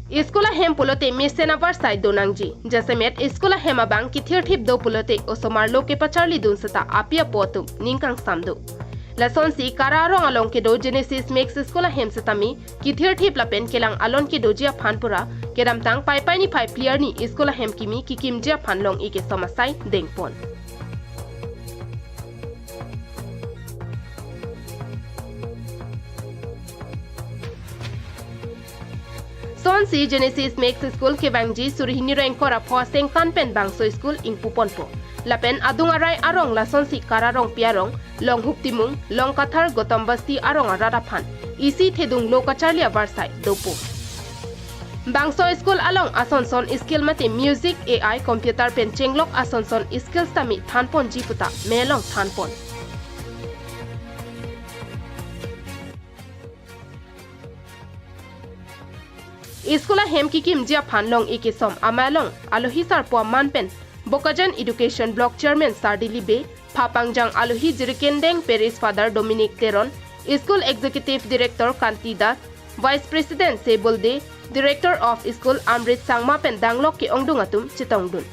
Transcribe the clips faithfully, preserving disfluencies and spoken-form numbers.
School ahem pulote mesen avarsai do nangji. Jasemet school ahem abang kithirthip do pulote osomar lo kepacharlidun seta api apo atum ning kangsam do. Lasonsi Kara arong along kedo Genesis Mix School ahem setame kithirthip lapen kelang alon kedoji aphan pura kedamtang Paipai niphai phli arni school ahem kimi kekimji aphan long-e kesom asai dengpon. Sonsi Genesis Mix School kevangji suri hini ra ingkoi ra pho asengkan pen bangso school ingpuponpo. Lapen adung arai arong lasonsi Kara Rongpi arong, Long Huktimung, Long Kathar, Gotom Basti arong arat aphan isi thedung lo kacharli avarsai dopo. Bangso school along asonson skill mate music, A I, computer pen chenglok asonson skill tame thanponji puta me along thanpon. School ahem kekimji aphan long-e kesom amei along alohi sarpo aman pen Bokajan Education Block Chairman Sardili Bey, phapangjang alohi Jirikindeng Parish Father Dominic Teron, School Executive Director Kanti Das, Vice President Sebul Dey, Director of School Amrit Sangma pen danglok ke-ongdung atum chetongdun.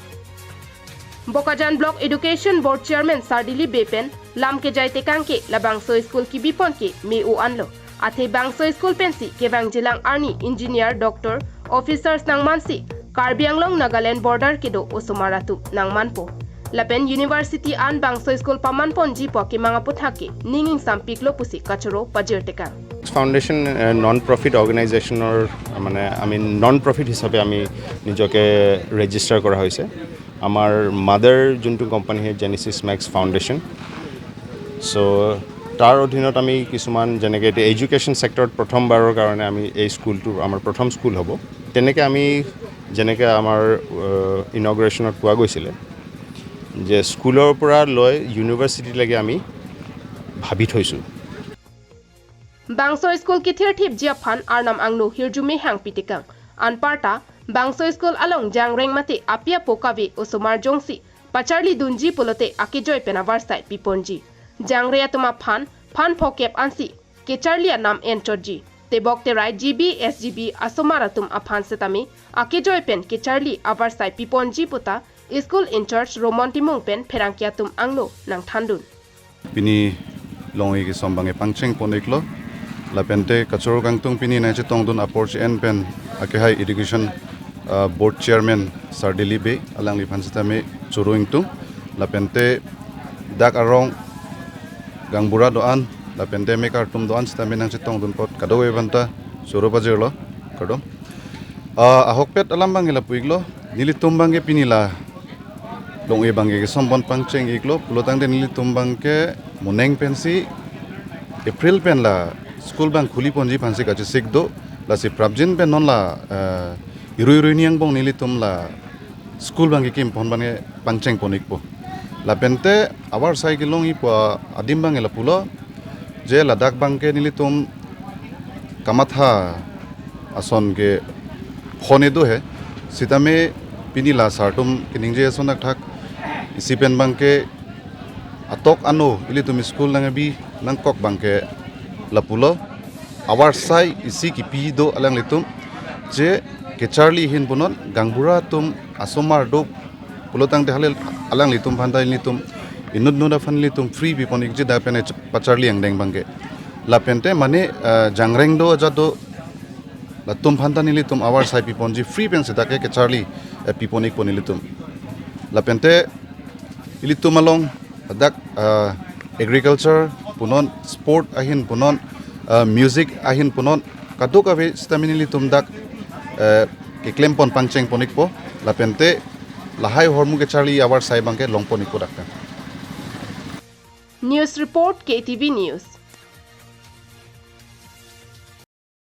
Bokajan Block Education Board Chairman Sardili Bey pen lam kejai tekang ke labangso school kebipon ke me-o anlo. Athe bangso school pensi kevangjilang arni engineer, doctor, officers nangmansi Karbi Anglong Nagaland border kedo osomar atum nangmanpo. Lapen university an bangso school pamanponji pu kemang aphuthak ke ning ingsampiklo pusi kachoro pajir tekang. Foundation non profit অৰ্গেনাইজেশ্যনৰ মানে আমি নন প্ৰফিট হিচাপে আমি নিজকে ৰেজিষ্টাৰ কৰা হৈছে। আমাৰ মাডাৰ যোনটো কোম্পানী হয় জেনেচিছ মেক্স ফাউণ্ডেশ্যন। চ' তাৰ অধীনত আমি কিছুমান যেনেকৈ এতিয়া এডুকেশ্যন ছেক্টৰত প্ৰথমবাৰৰ কাৰণে আমি এই স্কুলটো আমাৰ প্ৰথম স্কুল হ'ব। তেনেকৈ আমি যেনেকৈ আমাৰ ইনগ্ৰেশ্যনত কোৱা গৈছিলে যে স্কুলৰ পৰা লৈ ইউনিভাৰ্চিটিলৈকে আমি ভাবি থৈছোঁ। Bangso school kithirthipji aphan arnam angno hirjume hangpi tekang. Anparta bangso school along jangreng mate api apo kave osomar jongsi pacharlidunji pulote akejoi pen avarsai piponji. Jangre atum aphan phan phokep ansi kecharli anam enchotji. Tebok terai G B, S G B asomar atum aphan setame akejoi pen kecharli avarsai piponji puta school in charge Romon Timung pen pherangke atum angno nangthandun. Pini long-e kesom abangke pangchengpon-iklo. Lapente kachoro kangtung pini nangchetongdun apor che-en pen akehai education uh, board chairman Sardili Bey alangliphan setame choro ingtung. Lapente dak arong gangbura do-an lapente mekar atum do-an setame nangchetongdun apot kadokave aphanta choro pajirlo kardom. Uh, ahokpet alam abangke lapu-iklo, nelitum abangke pini la long-e abangke kesompon pangcheng-iklo pulotangte nelitum abangke moneng pensi April pen la school abang khuliponji aphansi kachesik do, lasi prapjin pen non la uh, irui irui ni angbong nelitum la school abangke kimpon abangke pangchengpon-ikpo. Lapente avarsai kelong-e pu adim abangke lapulo je ladak abangke nelitum kamatha ason kephone do he, sitame pini la sar atum keningje ason akthak isi pen abangke atok ano ilitum school nangkebi nangkok abangke lapulo. Avarsai isi kipi do alanglitum je kecharli ahin punon, gangbura atum asomar do pulotangte halil alanglitum aphanta ilitum inut inut aphan ilitum free pipon-ikji dak pen pacharli angdeng abangke. Lapente mane uh, jangreng do ajat do latum aphanta nelitum avarsai piponji free pensi dak ke kecharli uh, pipon-ikpo nelitum. Lapente ilitum along dak uh, agriculture punon, sport ahin punon, uh, music ahin punon, kadokave setame nelitum dak uh, keklempon pangchengpon-ikpo. Lapente lahai ahormu kecharli avarsai abangke longpon-ikpo dak pen. News report, K T V News.